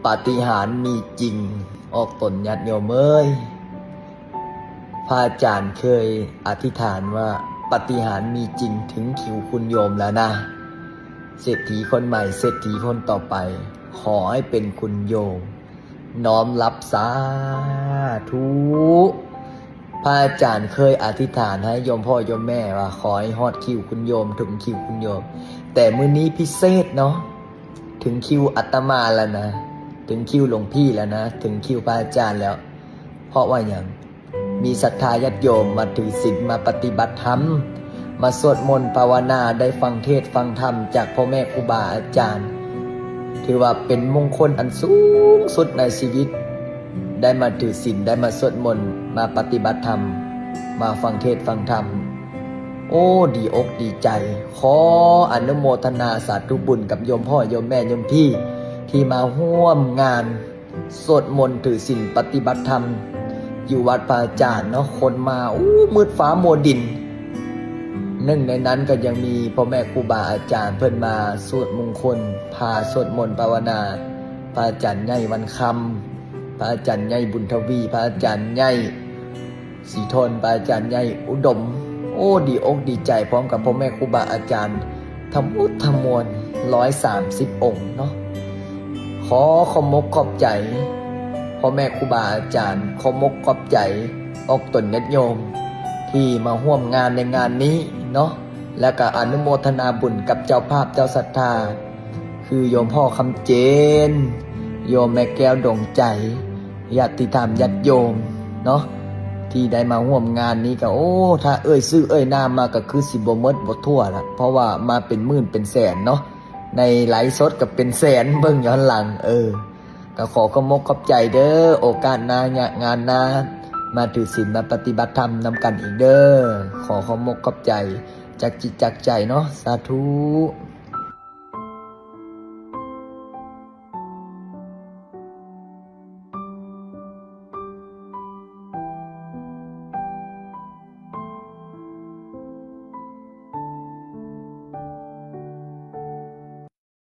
ປາຕິຫານມີຈິງ ອອກຕົນຍາດໂຍມເອີຍ. ພະອາຈານເຄີຍອະທິຖານວ່າ ປາຕິຫານມີຈິງ ເຖິງຄິວຄຸນໂຍມແລ້ວນະ. ເສດຖີຄົນໃໝ່ ເສດຖີຄົນຕໍ່ໄປ ຂໍໃຫ້ເປັນຄຸນໂຍມ. ນ້ອມຮັບສາທຸ. ພະອາຈານເຄີຍອະທິຖານໃຫ້ໂຍມພໍ່ໂຍມແມ່ວ່າ ຂໍໃຫ້ຮອດຄິວຄຸນໂຍມ ເຖິງຄິວຄຸນໂຍມ. ແຕ່ມື້ນີ້ພິເສດເນາະ ເຖິງຄິວອາດຕະມາແລ້ວນະ ເຖິງຄິວຫຼວງພີ່ແລ້ວນະ ເຖິງຄິວພະອາຈານແລ້ວ. ເພາະວ່າຫຍັງ? ມີສັດທາຍາດໂຍມມາຖືສິນ ມາປະຕິບັດທຳ ມາສວດມົນພາວະນາ ໄດ້ຟັງເທດຟັງທຳຈາກພໍ່ແມ່ຄູບາອາຈານ. ຖືວ່າເປັນມົງຄົນອັນສູງສຸດໃນຊີວິດ ໄດ້ມາຖືສິນ ໄດ້ມາສວດມົນ ມາປະຕິບັດທຳ ມາຟັງເທດຟັງທຳ. ໂອ້ ດີອົກດີໃຈ. ຂໍອະນຸໂມທະນາສາທຸບຸນກັບໂຍມພໍ່ໂຍມແມ່ໂຍມພີ່ ທີ່ມາຮ່ວມງານ ສວດມົນຖືສິນປະຕິບັດທຳຢູ່ວັດພະອາຈານເນາະ. ຄົນມາ ໂອ້ ມືດຟ້າມົວດິນ. ໜຶ່ງໃນນັ້ນກໍຍັງມີພໍ່ແມ່ຄູບາອາຈານເພິ່ນມາສວດມຸງຄຸນ ພາສວດມົນພາວະນາ ພະອາຈານໃຫຍ່ວັນຄຳ, ພະອາຈານໃຫຍ່ບຸນທະວີ, ພະອາຈານໃຫຍ່ ສີທົນ, ພະອາຈານໃຫຍ່ອຸດົມ. ໂອ້ ດີອົກດີໃຈພ້ອມກັບພໍ່ແມ່ຄູບາອາຈານທັງໝົດທັງມວນ ຮ້ອຍສາມສິບອົງເນາະ. ຂໍຂອບມົກຂອບໃຈພໍ່ແມ່ຄູບາອາຈານ, ຂອບມົກຂອບໃຈອອກຕົນຍາດໂຍມທີ່ມາຮ່ວມງານໃນງານນີ້ເນາະ, ແລ້ວກະອະນຸໂມທະນາບຸນກັບເຈົ້າພາບເຈົ້າສັດທາ ຄືໂຍມພໍ່ຄຳເຈນ, ໂຍມແມ່ແກ້ວດວງໃຈ, ຍາດຕິທຳຍາດໂຍມເນາະ ທີ່ໄດ້ມາຮ່ວມງານນີ້ກໍ ໂອ້ ຖ້າເອີ່ຍຊື່ເອີ່ຍນາມມາກໍຄືຊິບໍ່ໝົດບໍ່ຖ້ວນລະ ເພາະວ່າມາເປັນໝື່ນເປັນແສນເນາະ, ໃນໄລຟ໌ສົດກໍເປັນແສນ ເບິ່ງຍ້ອນຫຼັງ. ເອີ ກໍຂໍຂອບມົກຂອບໃຈເດີ້. ໂອກາດໜ້າ ຍາດງານໜ້າ ມາຖືສິນ ມາປະຕິບັດທຳນຳກັນອີກເດີ້. ຂໍຂອບມົກຂອບໃຈຈາກຈິດຈາກໃຈເນາະ. ສາທຸ.